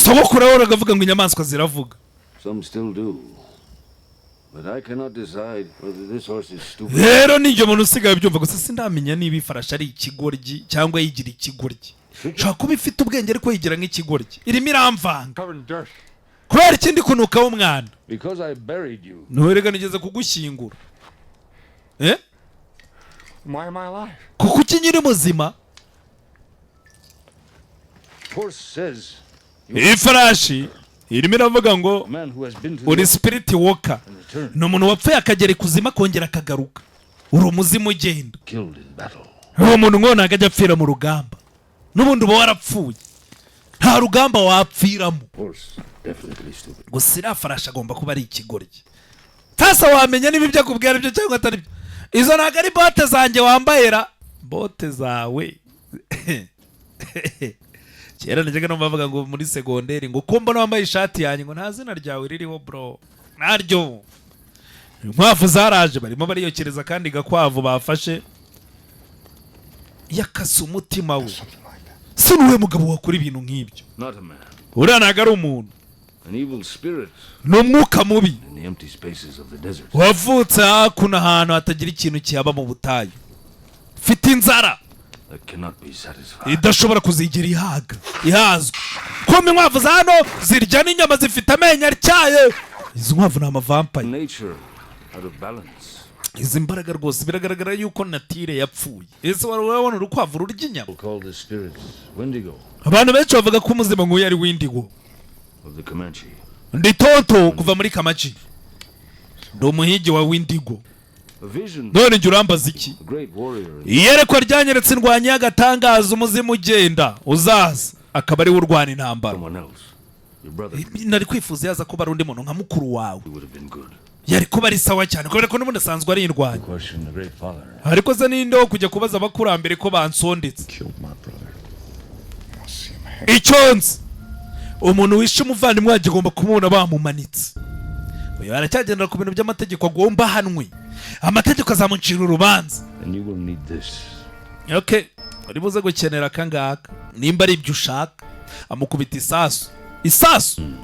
Sogokuru yahoraga avuga ngo inyamaswa ziravuga. Some still do. But I cannot decide whether this horse is stupid. Rero nijye muntu usigaye ubyumva gusa, sindamenya niba ifarashi ari ikigoryi cyangwa yigira ikigoryi. Ushobora kuba ifite ubwenge ariko yigira nk'ikigoryi, irimo iramvanga. Covered in dirt. Kubera ikindi kunukaho umwana. Because I buried you. Ntuherega nigeze kugushyingura, eh? Why am I alive? Kuko uki nyiri muzima? Horse says Ifarashi irimo iravuga ngo a man who has been to the uri spirit walker, and returned, ni umuntu wapfuye akagera ikuzimu akongera akagaruka, uri umuzimu ugenda. Killed in battle. Uwo muntu ngo ntabwo ajya apfira mu rugamba, n'ubundi uba warapfuye, nta rugamba wapfiramo. Horse definitely stupid. Gusa iriya farashi agomba kuba ari ikigoryi. Sasa wamenya niba ibyo akubwira ari byo cyangwa atari byo. Izo ntabwo ari bote zanjye wambaye ra, bote zawe. Kera najyaga numva bavuga ngo muri segonderi ngo ko mbona wambaye ishati yanjye, ngo nta zina ryawe ririho bro, naryo. Inkwavu zaraje, barimo bariyokereza kandi gakwavu bafashe yakase umutima we. Something like that. Si nuwe mugabo wakora ibintu nk'ibyo. Not a man. Uriya ntabwo ari umuntu. An evil spirit Ni umwuka mubi in the empty spaces of the desert. wavutse hakuno ahantu hatagira ikintu kihaba mu butayu, ufite inzara That cannot be satisfied. idashobora kuzigera ihaga ihazwa. Kuma inkwavu za hano zirya n'inyama, zifite amenyo atyaye. Izi nkwavu ni amavampire. Nature out of balance. Izi mbaraga rwose biragaragara yuko nature yapfuye. Ese wari urabona urukwavu rurya inyama? We'll call this spirit Wendigo Abantu benshi bavuga ko umuzima nk'uyu ari Windigo of the Comanche. Ndi Tonto kuva muri Comanche, ndi umuhigi wa Windigo. A vision, None njye urambaza iki? a great warrior in Iyerekwa ryanyeretse indwanyi y'agatangaza, umuzimu ugenda uzaza akaba ariwe urwana intambara. Someone else. Your brother Nari kwifuza yaza kuba ari undi muntu nka mukuru wawe. would have been good. Yari kuba ari sawa cyane, kubera ko n'ubundi asanzwe ari indwanyi. Question the great father. Ariko se ninde wo kujya kubaza abakurambere ko bansondetse? Killed my brother. I'll see him hang. Icyo nzi, umuntu wishe umuvandimwe wanjye agomba kumubona bamumanitse. Uyu aracyagendera ku bintu by'amategeko, agomba ahanwe, amategeko azamucira urubanza. And you will need this. Okay, uri buze gukenera akangaka nimba ari ibyo ushaka. Amukubita isasu, isasu.